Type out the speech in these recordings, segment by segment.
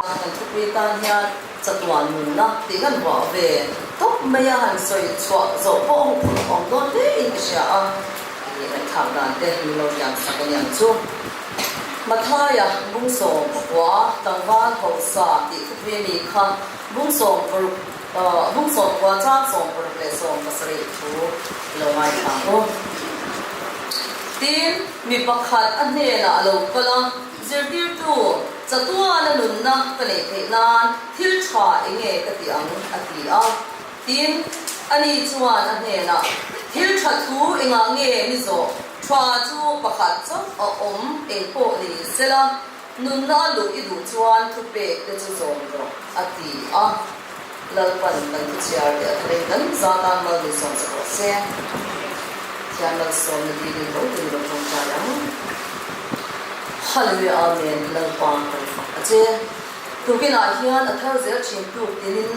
Kan thupui tan hian chatuan nunna tih kan vuah ve tawp mai a, han sawi chhuah zawh pawh a huphurh awm dawn hle in ka hria a, ih ngaihthlak dan te min lo hliam sak a niang chu. Mathaia Bungsawm pakua tlangval hausa tih thupui a ni kha Bungsawm paruk Bungsawm pakua chang 16 leh 17 thu i lo ngaithla ang u. Tin, mi pakhat a hnenah a lo kal a. Zirtirtu, chatuana nunna ka neih theih nan thil tha eng nge ka ti ang? a ti a. Tin, ani chuan a hnenah, Thil tha thu engah nge mi zawh? Tha chu pakhat chauh a awm eng pawh ni sela, nunna a luh i duh chuan thupek te chu zawm rawh, a ti a. Lalpan kan thuchhiar leh a tharin kan zatan mal min sawm che rawh se. Thian malsawmna dilin lo tin lo tawngtai ang. Hallelujah Amen Lalpa kan fak a che. Tukinah hian a thar zel thin tuk tinin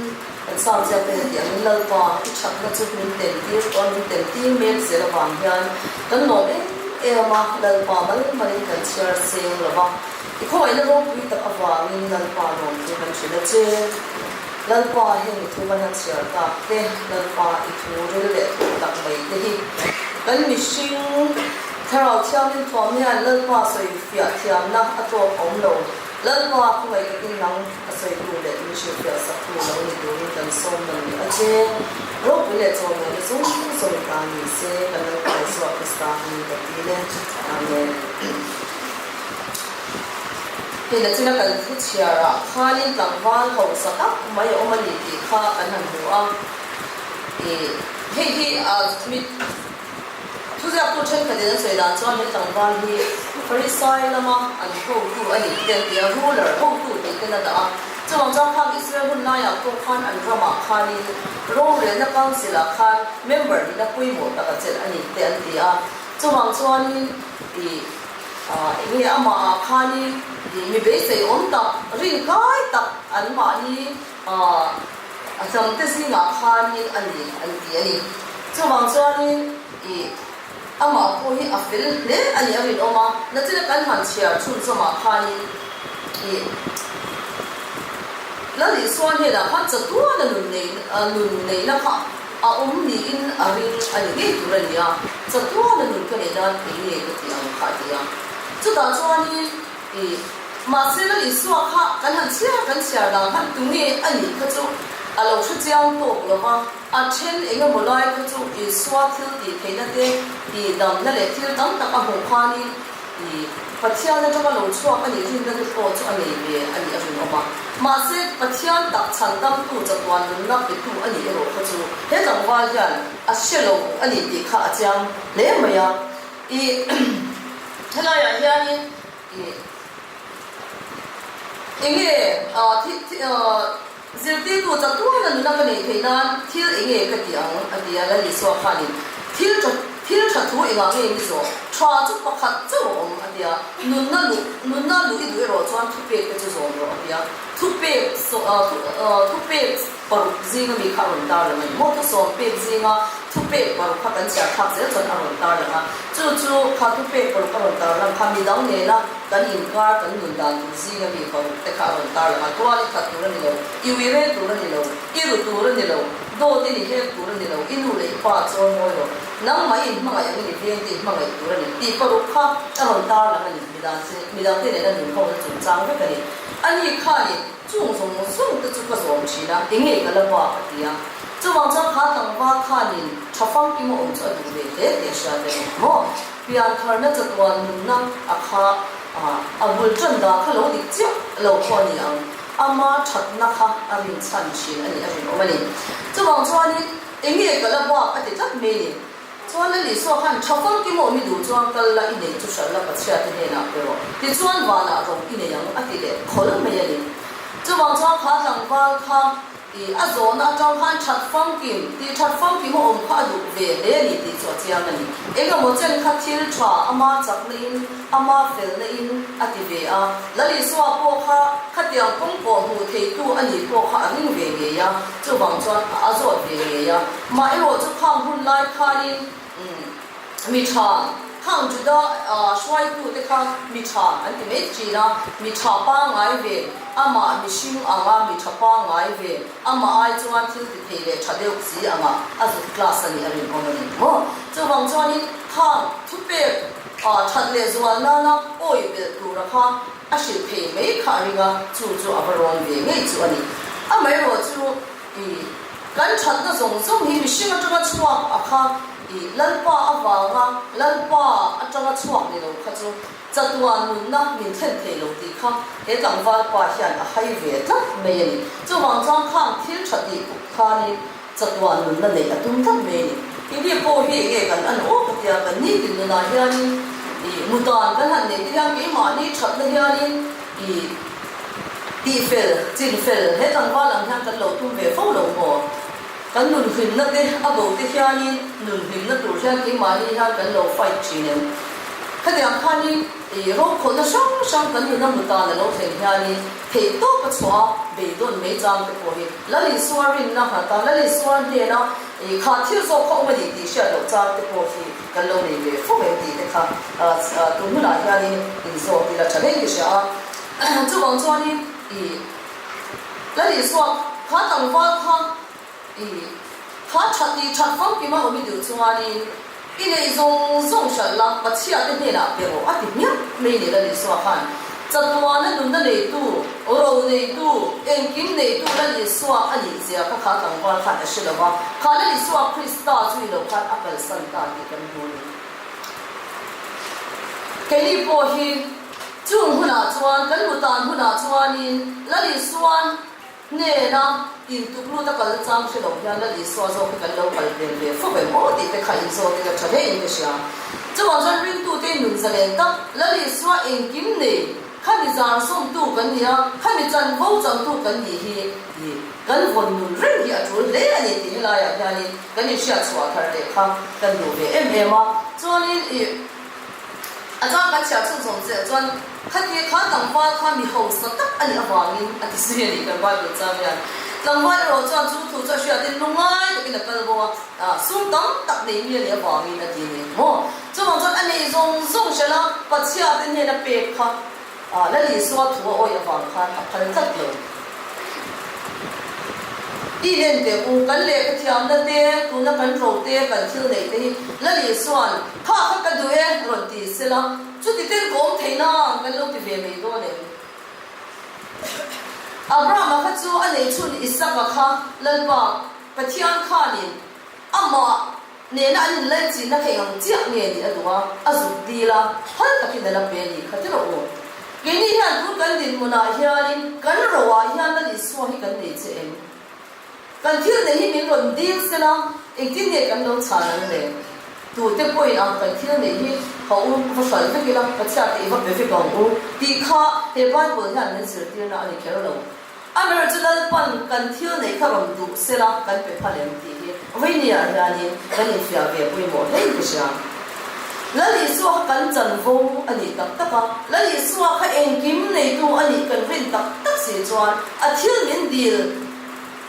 kan sang chiak te tih angin Lalpa i thatna chu min tem tir tawh a, min tem tir mek zel avang hian kan lawm em em a, Lalpa mal malin kan chhiar seng lo va. I khawngaihna ropui tak avangin Lalpa lawmthu kan hrilh a che. Lalpa heng i thu kan han chhiar tak te, Lalpa i thu ril leh thu tak mai te hi kan mihring thlarau thianghlim thuam hian Lalpa sawi fiah thiamna a tawk awm lo. Lalpa khawngaih takin nang a sawitu leh min hrilhfiah saktu lo ni turin kan sawm na ni a che. Ropui leh chawmawina zawng zawng i ta ni se, kan Lalpa Isua Krista hming ka ti le. Amen. Hei nachina kan thu chhiarah khanin tlangval hausa tak mai a awm a ni tih kha kan han hmu a. Ih, hei hi a mi thuziaktu thenkhatin an sawi dan chuan he tlangval hi Pharisai lama an hotu a ni tih an ti a, ruler, hotu tih ten a dah a. Chuvang chuan khang Israel hun laiah pawh khan an ramah khanin rorelna council-ah khan member nihna pawimawh tak a chelh a ni te an ti a. Chuvang chuanin ih eng nge amah ah khanin ih mi beisei awm tak, rin kai tak an mahni a hnam te zingah khanin a ni an ti a ni. Chuvang chuanin ih amah pawh hi a fel hle a ni a rinawm a, nachina kan han chhiar chhunzawmah khanin ih Lal Isua hnenah khan chatuana nun nei nun neihna kha A awm niin a ring a ni ngei tur a ni a, chatuana nun ka neih nan eng nge ka tih ang kha a ti a. Chutah chuanin i mahse Lal Isua kha kan han chhiar kan chhiar dan khan tu nge a nih kha chu a lo hre chiang tawk lo va, a then eng emaw lai kha chu Isua thil tih theihna te tih damna leh thil tam tak a hmuh khanin I Pathian atanga lo chhuak a nih rinna te pawh chu a nei ve a nih a rinawm a. Mahse, Pathian tak chhan damtu chatuan nunna petu a nih erawh kha chu he tlangval hian a hre lo a ni tih kha a chiang hle mai a. I helaiah hianin i enge zirtirtu chatuana nunna ka neih theih nan thil enge ka ti ang a ti a, Lal Isua khanin thil tha thil tha thu engah nge ni zawh? Tha chu pakhat chauh a awm a ti a, nunna luh nunna luh i duh erawh chuan thupek te chu zawm rawh a ti a, thupek thupek paruk zinga mi kha a rawn tar lang a ni maw? Thusawm pek zinga thupek paruk kha kan chhiar thlak zel chuan a rawn tar lang a, chu chu kha thupek paruk a rawn tar lang kha midang nena Kan inkar kan nun dan tur zinga mi paruk te kha a rawn tar lang a, tual i that tur a ni lo, i ui reng tur a ni lo, i ru tur a ni lo, dawt i ni hlep tur a ni lo, i nu leh i pa chawl mawi lo, nangmah i inhmangaih angin i veng te i hmangaih tur a ni tih paruk kha a rawn tar lang a ni, midang te nena nun ho na chungchang vek a ni. Ani khanin chung zawng zawng te chu ka zawm thin a, enge ka la bak a ti a. Chuvang chuan kha tlangval khanin tha famkim a awm chu a duh ve hle tih a hriat a ni maw? Piantharna chatuan nunna a kha a bul tan dan kha lo dik chiah lo pawh a ni ang, ama thatna kha a rinchhan thin a nih a rinawm a ni. Chuvang chuanin eng nge ka la bak a ti tlat mai ni. Chuan Lal Isua khan tha famkim awm i duh chuan kal la i nei chu hralh la Pathiate hnenah pe rawh, tichuan vanah rawng i nei ang a ti leh khawl mai a ni. Chuvang chuan kha tlangval kha I a zawhna atang khan that famkim, tih that famkim a awm kha a duh ve hle a ni tih chu a chiang a ni. Eng emaw chen kha thil tha ama chakna in, ama felna in a ti ve a. Lal Isua pawh kha khatiang kawng pawh hmuh theitu a nih pawh kha a ring ve ngei a, chuvang chuan a zawt ve ngei a. Mah erawh chu khang hun lai khanin mi tha. Khang Juda hruaitute kha mi tha an ti mai thin a, mi tha pangngai ve, amah mihring anga mi tha pangngai ve, amah ai chuan thil ti thei leh tha deuh si anga a zut class a nih a rinawm a ni maw? Chuvang chuanin khang thupek that leh zual nana awi belh tura kha a hrilh thei mai kha a ring a, chu chu a va rawn ve ngei chu a ni. Amaherawhchu i kan thatna zawng zawng hi mihring atanga chhuak a kha i Lalpa avanga Lalpa atanga chhuak ni lo kha chu chatuan nunna min thlen thei lo tih kha he tlangval pa hian a hai ve tlat mai a ni. Chuvang chuan khang thil tha tih kuk khanin chatuan nunna neih a tum tlat mai a ni. India pawh hi enge kan an awk a tia kan nitin nunah hianin i mutan kan han neih te hian keimahni thatna hianin i tihfel, chinfel he tlangval ang hian kan lo tum ve fo lo maw? Kan nun hlimna te a bo te hianin nun hlimna tur hian keimahni hian kan lo fight thin em? Khatiang khanin i rokhawlhna hrang hrang kan nuna mutan a lo thlen hianin theih tawp a chhuah a, beidawn mai chang te pawh hi Lal Isua rinna nghat a, Lal Isua hnena i kha thil zawk kha awm a ni tih hriat loh chang te pawh hi kan lo nei ve fo em tih te kha tun hunah hianin inzawt ila tha hle in ka hria a. Chuvang chuanin i Lal Isua kha tlangval kha i kha that tih that famkim a awm i duh chuanin i neih zawng zawng hralh la, Pathiate hnenah pe rawh a ti hmiah mai ni Lal Isua khan chatuana nunna neitu, ro neitu, engkim neitu Lal Isua a nih zia kha kha tlangval khan a hre lo va, kha Lal Isua Krista chu i lo khan a kalsan ta tih kan hmu a ni. Keini pawh hi Chung hunah chuan, kan mutan hunah chuanin Lal Isuan hnena intuklut a kal chang hre lo hian Lal Isua zawk hi kan lo kal hmel ve fo em aw tih te kha inzawt ila tha hle in ka hria. Chuvang chuan ringtute nun zalen tak Lal Isua engkim nei khami zar zawmtu kan ni a, khami chanvo changtu kan nih hi i kan vawn nun reng hi a tul hle a ni tih helaiah hianin kan inhriat chhuah thar leh kha kan duh ve em em a. Chuanin i. A chuan kan chhiar chhun zawm zel chuan khati kha tlangval kha mi hausa tak a nih avangin a ti zui a ni kan Bible chang hian. Tlangval erawh chuan chu thu chu a hriatin lungngai takin a kal bo a, sum tam tak nei mi a nih avangin a ti a ni maw. Chuvang chuan a nei zawng zawng hrel a, Pathiate hnena pek kha Lal Isua thu a awih avang khan a phal tlat lo. I len teh u, kan lehkha thiamna te, tuna kan ro te, kan thil neih te hi Lal Isua'n kha kha ka duh e rawn ti sela, chuti ten ka awm thei nang kan lo ti ve mai dawn em? Abrahama kha chu a nei chhun Isaka kha Lalpa Pathian khanin amah Nena an inlaichinna kha eng ang chiah nge nih a duh a, a zuk dil a, phal takin a la pe a nih kha ti rawh u. Keini hian tun kan dinhmunah hianin kan roah hian Lal Isua hi kan nei che em? Kan thil nei hi min rawn dil sela engtin nge kan lo chhan ang le? Tute pawhin ang kan thil neih hi ha u va hralh vek ila, Pathiate i va pe vek ang u tih kha he Bible hian min zirtirna a ni kher lo. Amaherawhchu Lalpan kan thil neih kha rawn duh sela kan pe phal em tih hi vawinia hianin kan infiah ve pawimawh hle in ka hria. Lal Isua kha kan chanvo a nih tak tak a, Lal Isua kha engkim neitu a nih kan rin tak tak si chuan a thil min dil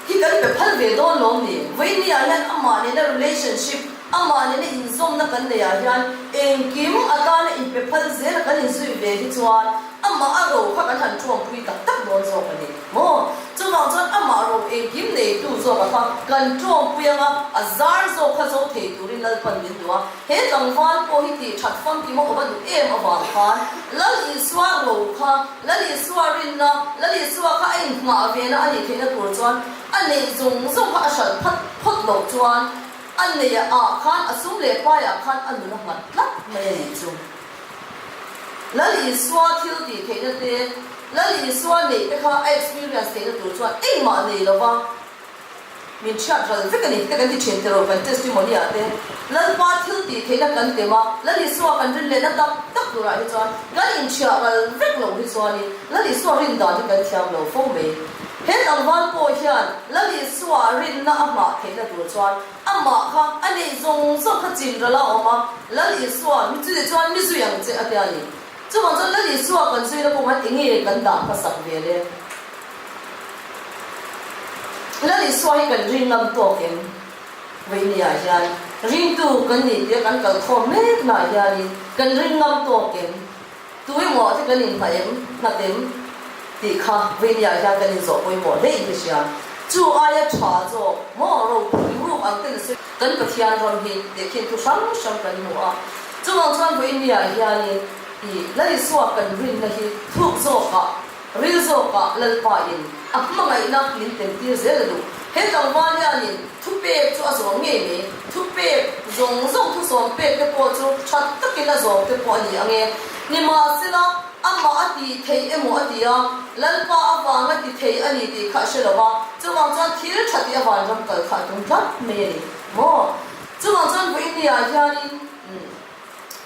hi kan pe phal ve dawn lawm ni? Vawinia hian amah nena relationship, amah nena inzawmna kan neihah hian engkim atana inpe phal zela kan inzui ve hi chuan Amah a ro kha kan han ṭawmpui tak tak dawn zawk a ni maw? Chuvang chuan amah ro engkim neitu zawka kha kan ṭawmpui anga a zar zawk kha zo thei turin Lalpan min duh a. He tlangval pawh hi tih ṭhat famkim a awm a duh em avang khan Lal Isua ro kha, Lal Isua rinna, Lal Isua kha a inhmah vena a nih theihna tur chuan a neih zawng zawng kha a hralh phat phawt loh chuan a neih ah khan a sum leh paiah khan a nun a nghat tlat mai a nih chu. Lal Isua thil tih theihna te, Lal Isua neih te kha a experience theihna tur chuan engmah nei lova min chhiat ral vek a ni te kan ti thin tiraw kan testimony ah te. Lalpa thil tih theihna kan tem a, Lal Isua kan rin lehna tak tak turah hi chuan kan inchhiah ral vek lo hi chuanin Lal Isua rin dan hi kan thiam lo fo mai. He tlangval pawh hian Lal Isua rinna a hmah theihna tur chuan Amah kha a neih zawng zawng kha chin ral a awm a, Lal Isua mi chutih chuan mi zui ang che a ti a ni. Chuvang chuan Lal Isua kan zuina kawngah eng nge kan dah hmasak ve le? Lal Isua hi kan ring ngam tawk em? Vawinia hian. Ringtu kan nih tia kan kal khawm mek lah hianin kan ring ngam tawk em? Tu emaw te kan inhmah em, nghat em tih kha Vainia hian kan inzawh pawimawh hle in ka hria. Chu aia tha zawk maw ropui ruk ang ten sawi kan Pathian ram hi tih khin thu hrang hrang kan hmu a. Chuvang chuan Vainia hianin i Lalisua kan rinna hi thuk zawkah Ril zawkah Lalpa in a hmangaihna min temtir zel a duh. He tlangval hianin thupek chu a zawm ngei mai. Thupek zawng zawng thusawm pek te pawh chu tha takin a zawm te pawh a ni ang e. Nimahsela, amah a ti thei emaw a ti a, Lalpa avang a ti thei a ni tih kha a hre lo va, chuvang chuan thil tha tih a vanram kal kha a tum tlat mai a ni maw? Chuvang chuan vawiin hianin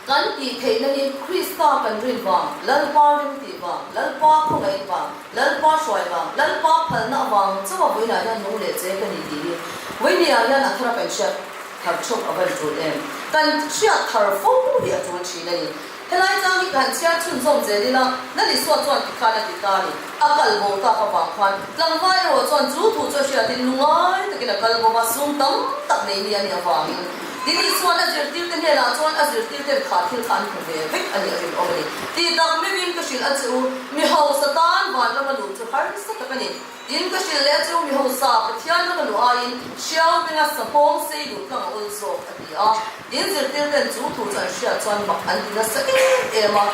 Kan tih theihna hi Krista kan rin vang, Lalpa rim tih vang, Lalpa khawngaih vang, Lalpa hruai vang, Lalpa phalna avang chauha vawiinah hian nung leh che ka ni tih hi vawinia hian a thara kan hriat thar theuh a van tul em? Kan hriat thar fo hi a tul thin a ni. Helai chang hi ka han chhiar chhunzawm zel ila, Lalisua chuan tikhan a ti ta a ni. A kal bo tak avang khan tlangval erawh chuan chu thu chu a hriatin lungai takin a kal bo va, sum tam tak nei mi a nih avangin Dini chuan a zirtirte hnenah chuan a zirtirten kha thil kha an hmu ve vek a nih a rinawm a ni. Tih tak meuhin ka hrilh a che u, mi hausa tan vanram a luh chu harsa tak a ni. Tin, ka hrilh leh a che u, mi hausa Pathian ram a luh aiin hriau benga sahawng sei luh tlang a awl zawk a ti a. Tin, zirtirten chu thu chu an hriat chuan mak an ti nasa em em a.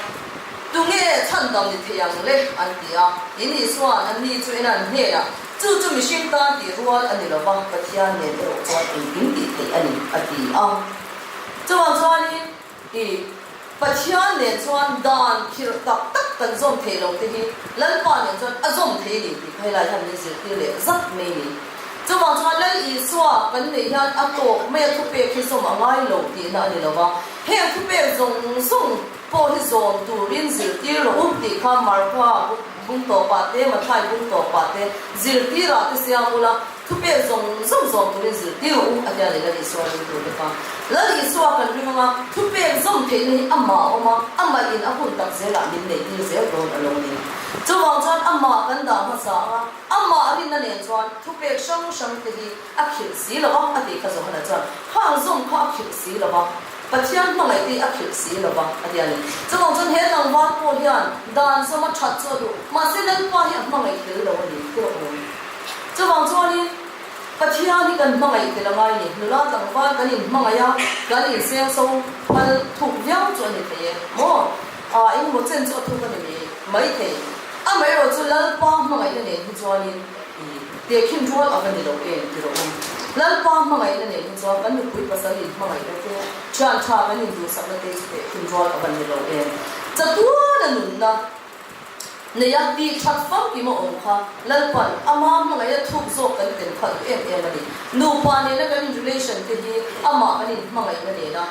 Tunge chhandam ni thei ang le? an ti a. Tin, Isua'n anni chu en an hnenah, Chu chu mihring tan tih rual a ni lo va, Pathian nen erawh chuan engkim tih theih a ni, a ti a. Chuvang chuanin, i Pathian nen chuan dan khirh tak tak kan zawm thei lo te hi Lalpa nen chuan a zawm thei a ni tih kha helai hian min zirtir leh zat mai a ni. Chuvang chuan Lal Isua kan neih hian a tawk mai a thupek hi zawm a ngai lo tihna a ni lo va, heng thupek zawng zawng, Pawh hi zawm turin zirtir rawh u tih kha Marka bung tawpah te, Mathai bung tawpah te zirtirah te siam ula, thupek zawng zawng zawm turin zirtir rawh u a tia leh Lal Isua ring tur te kha. Lal Isua kan ring anga thupek zawm theihna hi amah a awm a, amah in a hun tak zelah min neihtir zel dawn a lo ni. Chuvang chuan amah kan dah hmasa anga amah rinna nen chuan thupek hrang hrang te hi a khirh si lo va a tih kha Johana chuan khang zawm kha a khirh si lo va. Pathian hmangaih tih a khirh si lo va, a ti a ni. Chuvang chuan he tlangval pawh hian dan zawma that chu a duh, mahse Lalpa hi a hmangaih tel lo a ni tih a awm. Chuvang chuanin Pathian hi kan hmangaih tel a ngai ni. Nula tlangval kan inhmangaih a, kan insengso phal thuk viau chu a ni thei e maw? Aa engemaw chen chu a thuk a ni mai mai thei. Amaherawh chu Lalpa hmangaihna nen hi chuanin I tehkhin rual a va ni lo em ti rawh u. Lalpa hmangaihna nen hi chuan kan nupui pasal in hmangaihna te, thian tha kan induhsakna te chu tehkhin rual a va ni lo em. Chatuana nunna nei a tih that famkim a awm kha Lalpan ama hmangaihna thuk zawk kan tel kha duh em em a ni. Nupa nena kan in relation te hi amah kan in hmangaihna nena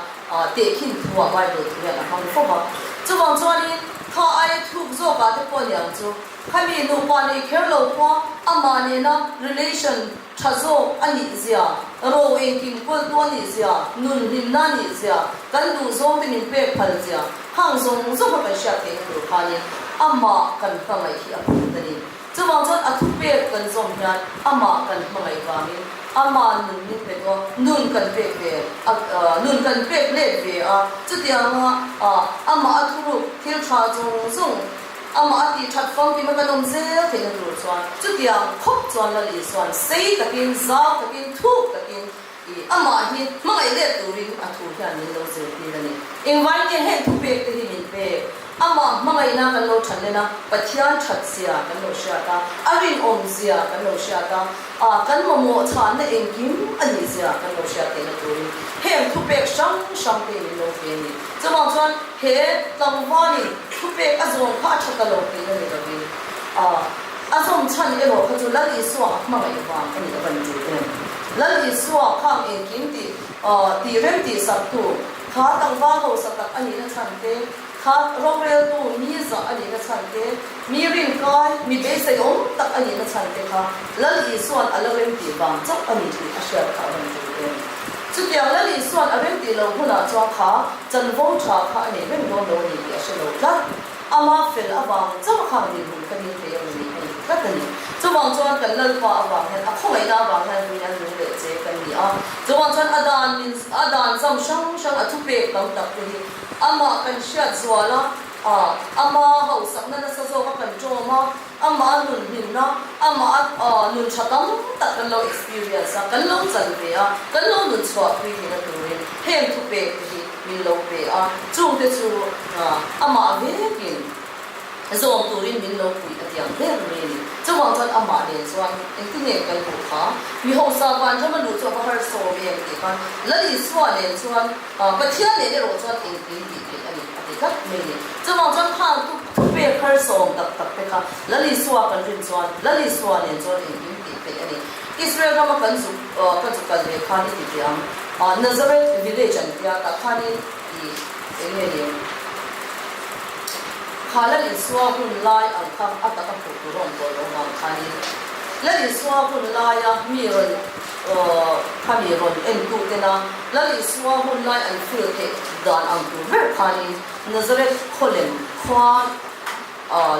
tehkhin thu ah Bible thu hian a hmang fo va. Chuvang chuanin kha aia thuk zawkah te pawh a ni ang chu. Khami nupa nei kher lo pawh amah nena relation tha zawk a nih zia, ro engkim kawltu a nih zia, nun hlimna a nih zia, kan duh zawng te min pek phal zia, khang zawng zawng kha kan hriat theihna tur khanin amah kan hmangaih hi a phut a ni. Chuvang chuan a thupek kan zawm hian amah kan hmangaih vangin amah nun min pe duh a, nun kan pek ve a, nun kan pek let ve a, chutianga amah a thuruk thil tha zawng zawng, Amah a tih that famkim a kan awm zel theihna tur chuan chutiang khawp chuan Lal Isua'n sei takin, zau takin, thuk takin i amah hi hmangaih let turin a thu hian min lo zirtir a ni. Engvai nge heng thupek te hi min pek? Amah hmangaihna kan lo that len a, Pathian that zia kan lo hriat a, a rinawm zia kan lo hriat a, a kan mamawh chhanna engkim a nih zia kan lo hriat theihna turin heng thupek hrang hrang te hi min lo pe a ni. Chuvang chuan he tlangvalin Thupek a zawm kha a tha ta lo tih a ni lovin, a zawm chhan erawh kha chu Lal Isua a hmangaih vang a nih a van tul em. Lal Isua khang engkim tih tih rem tih sak tu, kha tlangval hausa tak a nihna chhan te, kha roreltu mi zah a nihna chhan te, mi rinkai, mi beisei awm tak a nihna chhan te kha Lal Isua'n a la rem tih vang chauh a ni tih a hriat kha a van tul em. Chutiang Lal Isua'n a rem tih lo hunah chuan kha Chanvo tha kha a nei reng dawn lo a ni tih a hre lo tlat. Ama fel avang chauh kha ang dinhmun ka ding thei a ni a ni tlat a ni. Chuvang chuan kan Lalpa avang hian, a khawngaihna avang hian vawiin an lung leh che kan ni a. a. Chuvang chuan a dan min a dan zam hrang hrang a thupek tam tak te hi amah kan hriat zual a, ama hausakna nasa zawka kan ṭawm a, amah a nun hlimna, amah a nun ṭha tam tak kan lo experience a, kan lo chan ve a, kan lo nun chhuah pui theihna turin heng thupek te hi min lo pe a, chungte chu amah vekin zawm turin min lo puih a tiang ber mai a ni. Chuvang chuan amah nen chuan engtin nge kan hmuh kha? Mi hausa vanram a luh chu a va harsawm em tih khan Lal Isua nen chuan Pathian nen erawh chuan engkim tih theih a ni a ti tlat mai a ni. Chuvang chuan khang thu thupek harsawm tak tak te kha Lal Isua kan rin chuan Lal Isua nen chuan engkim tih theih a ni. Israel rama kan zuk ka zuk kal ve khan i ti ve ang. Nazareth village an tia tah khanin i eng nge ni kha Lal Isua hun lai ang kha a taka hmuh tur a awm tawh loh vang khanin Lal Isua hun laia mi rawn Kha mi rawn entu tena Lal Isua hun lai an feel theih dan ang tur ber khanin Nazareth khaw lem khua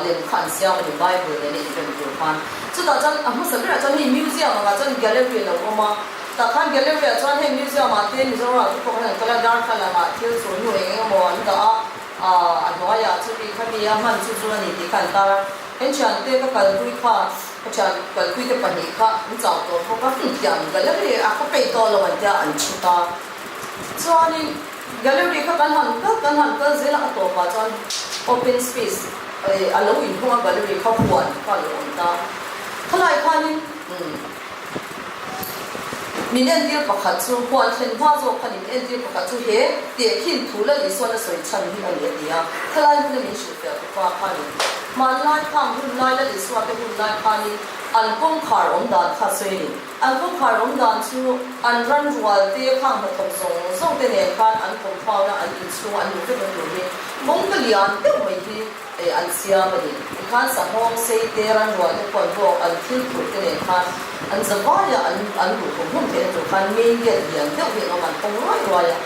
lem kha an siam a ni Bible nena inrem tur khan. Chutah chuan a hmasa berah chuan hei museum angah chuan gallery a lo awm a, tah khan gallery ah chuan hei museum ah te Mizoram ah te pawh khan an kal a, darthlalang ah thil chhun hnu eng eng emaw an dah a, a hnuaiah chumi khami a hman chu chu a ni tih kha an tar a. Kan thiante ka kalpui kha, ka thian kalpuite pahnih kha an chau tawh bawk a, hmun thiam gallery a ka peih tawh lo an tia an chhut a. Chuanin gallery kha kan han kal kan han kal zel a, a tawpah chuan open space a lo inhawng a gallery kha huan kha a lo awm ta. Khalai khanin umm min entir pakhat chu huan thlen hma zawk kha ni min entir pakhat chu he tehkhin thu Lal Isuan a sawi chhan hi a ni a ti a, khalai hmuna min hrilhfiah tu pa khanin hmanlai khang hun lai Lal Isua te hun lai khanin an kawngkhar awm dan kha a sawi a ni. An kawngkhar awm dan chu an ran rual te khang hnathawk zawng zawng te nen khan an compound a an inchhung an luh vek a tur hi kawngka lian deuh mai hi an siam a ni. Tikhan sanghawng sei te ran rual te pawh an bawk an thil phurh te nen khan an zavai a an an luh hum hum theihna tur khan main gate lian deuh hi an awm a an pawng ruai ruai a.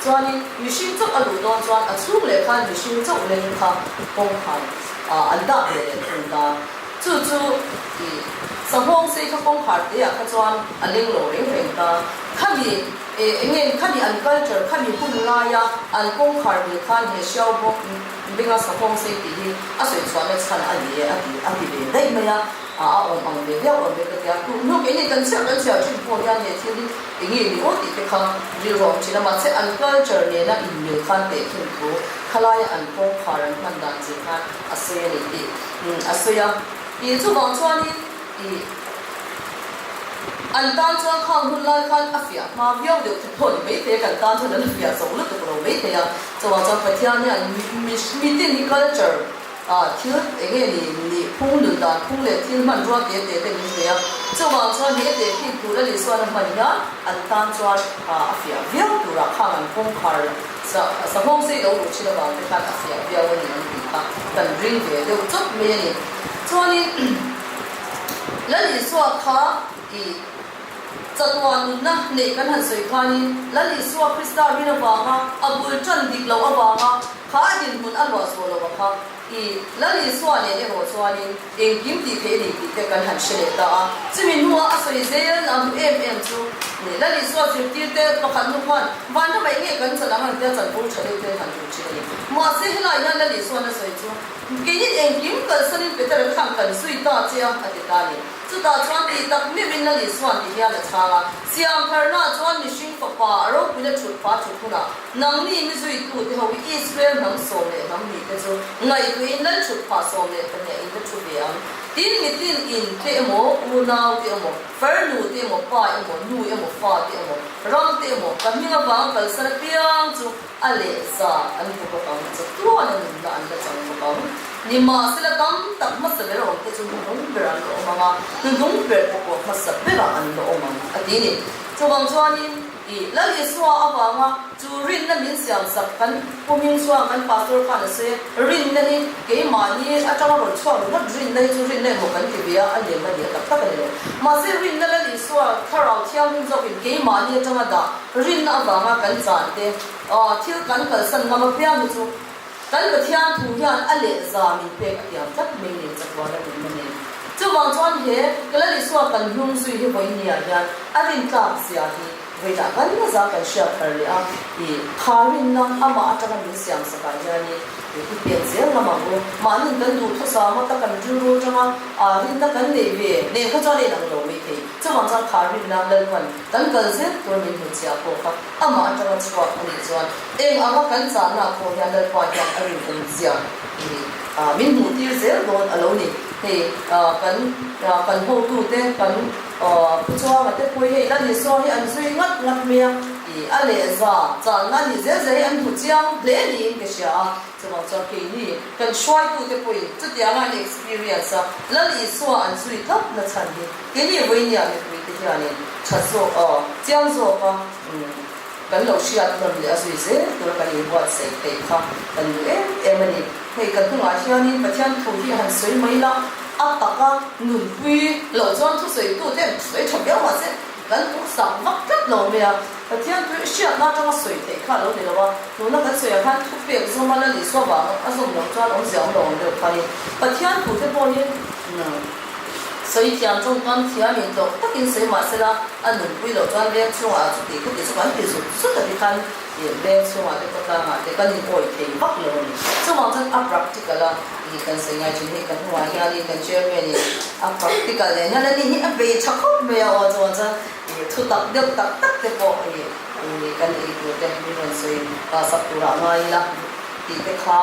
Chuanin mihring chauh a luh dawn chuan a chhung leh khan mihring chauh leng kha kawngkhar an dah ve leh thung ta. Chu chu ih sanghawng sei kha kawngkhar te ah kha chuan a leng lo reng reng ta. Khami eh eng nge khami an culture khami hun laia an kawngkhar mil khan he hriau bawk benga sanghawng sei tih hi a sawi chhuahna chhan a ni e a ti a ti ve daih mai a. A awm ang ve viau awm ve ka ti a. Tun hnu keini kan chhiar kan chhiar thin pawh hian he thil hi Eng nge ni aw tih te kha rilru awm thin a, mahse an culture nena inmil khan tehkhin thu khalaia an kawngkhar an hman dan che khan a sawi a ni tih a sawi a. Ih chuvang chuanin ih an tan chuan khang hun lai khan a fiah hma viau deuh te pawh ni maithei a, kan tan chuan an fiah zo lutuk lo maithei a, chuvang chuan Pathian hian mitin hi culture Ah, thil eng nge ni nih phung nun dan phung leh thil hmanrua te te te min pe a, chuvang chuan he tehkhin tur a Lisuan a hman hian an tan chuan a fiah viau turah khang an kawngkhar sa sanghawng sei lo luh thin avang te khan a fiah viau a ni ang tih kha kan ring ve deuh chawt mai a ni. Chuanin Lal Isua kha ih chatuan nunna neih kan han sawi khanin Lal Isua Krista rin avanga a bul tan dik loh avanga Kha a dinhmun a luah zawh loh a kha i Lal Isua nen erawh chuanin engkim tih theih a ni tih te kan han hre leh ta a. Chumi hnuah a sawi zel na hmu em em chu ni Lal Isua zirtirte pakhat hnu khan vanram ah enge kan chan ang an tia chanpur tha deuh ten han duh thin a ni. Mahse helai hian Lal Isuan a sawi chu keinin engkim kalsanin Peter-a khan kan zui ta che a a ti ta a ni. Chutah chuan tih tak meuhin Lal Isuan ti hian a chhang a, Siamtharna chuan mihring fapa a ropuina thut pha thut hunah Nangni mi zuitute ho hi Israel hnam 12 hnihte chu ngaihtuahin lal thut phah 12 in la thu ve ang. Tin, mitin in te emaw, unau te emaw, farnu te emaw, pa emaw, nu emaw, fa te emaw, ram te emaw, ka hming avang kalsan apiang chu a leh za an hmu bawk ang, chatuana nunna an la chang bawk ang. Nimahsela tam tak hmasa ber awm te chu hnuhnung ber an la awm ang a, hnuhnung ber te pawh hmasa berah an la awm ang, a ti ni. Chuvang chuanin. I Lal Isua avanga chu rinna min siamsak kan Pu Hming chuan kan Pastor khan a sawi a, rinna hi keimahni atanga rawn chhuak ringawt rinna hi chu rinna emaw kan ti ve a, a lem a ni a tak tak a ni lo. Mahse rinna Lal Isua Thlarau Thianghlim zawkin keimahni atanga dah rinna avanga kan chan te, thil kan kalsan ngam apiang hi chu Kan Pathian thu hian a leh za min pek a tiam tlat mai nen chatuan a rinna nen. Chuvang chuan he ka Lal Isua kan hnung zui hi vawinia hian a rintlak zia hi. Vawiinah kan za kan hriat thar leh a, i kha rinna amah atanga min siam sakah hianin i pen zel ngam ang u. Mahniin kan duhthusam a, ka kan rilru atanga rinna kan neih ve nen kha chuan a inang lo mai thei. Chuvang chuan kha rinna Lalpan kan kal zel tur min hnutchhiah pawh kha amah atanga chhuak a nih chuan eng anga kan chahna pawh hian Lalpa hian a rinawm zia min hmuh tir zel dawn a lo ni. Hei kan kan hotute kan Pu Chuanga te pawh hi hei Lal Isua hi an zui ngat ngat mai a, i a lehza channa a nih zel zel hi an hmu chiang hle niin ka hria a, chuvang chuan keini kan hruaitute pawhin chutianga an experience a, Lal Isua an zui tlat na chhan hi keini vawinia mipuite hianin tha zawk chiang zawka kan lo hriat nawn leh a zui zel tura kan inbuatsaih theih kha kan duh em em a ni. Hei kan hnungah hianin Pathian thu hi han sawi mai la, a taka nunpui loh chuan thusawitu te an sawi tha viau mahse kan tuksak vak tlat lo mai a. Pathian thu hi hriatna atanga sawi theih kha a lo ni lo a, tuna kan sawi ang khan thupek zawma Lal Isua vang a zawm loh chuan awmzia awm lo ang deuh khanin Pathian thu te pawh hi sawi thiam tawngkam thiam in tlawh takin sawi mahsela a nunpui loh chuan veng chhungah chuti khati chu kan ti zut zut a ti khan Ih veng chhungah te khawtlangah te kan inawih thei vak lo a ni. Chuvang chuan a practical a ih kan sawi ngai thin hei kan hnungah hianin kan chairman in a practical nen hian ani hi a bei tha khawp mai a aw chuvang chuan ih thu tak deuh tak tak te pawh ih ih kan ei tur te min rawn sawi sak turah ngai ila tih te kha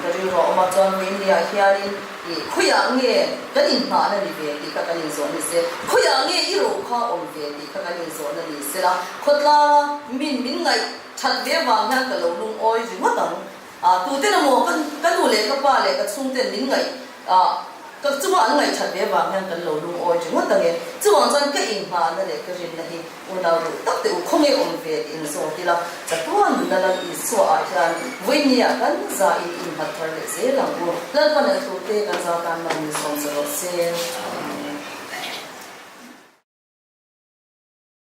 ka rilru a awm a chuan vawiinniah hianin Ih, khawiah nge kan inhnahna ni ve tih kha kan inzawh ni se, khawiah nge i ro kha awm ve tih kha kan inzawhna ni se la, khawtlanga min min ngaih that ve vang hian ka lo lungawi ringawt ang. Ah, tuten emaw ka ka nu leh ka pa leh ka chhungten min ngaih ah ka chunga an ngaih that ve vang hian kan lo lungawi ringawt ang e. Chuvang chuan ka inhnahna leh ka rinna hi Unau duh tak teh u, khawnge awm ve tih in zawt ila, chatuan nuna Lal Isua ah hian vawinia kan za in innghat thar leh zel ang u. Lalpan a thu te kan za tan man min sawm sa rawh se.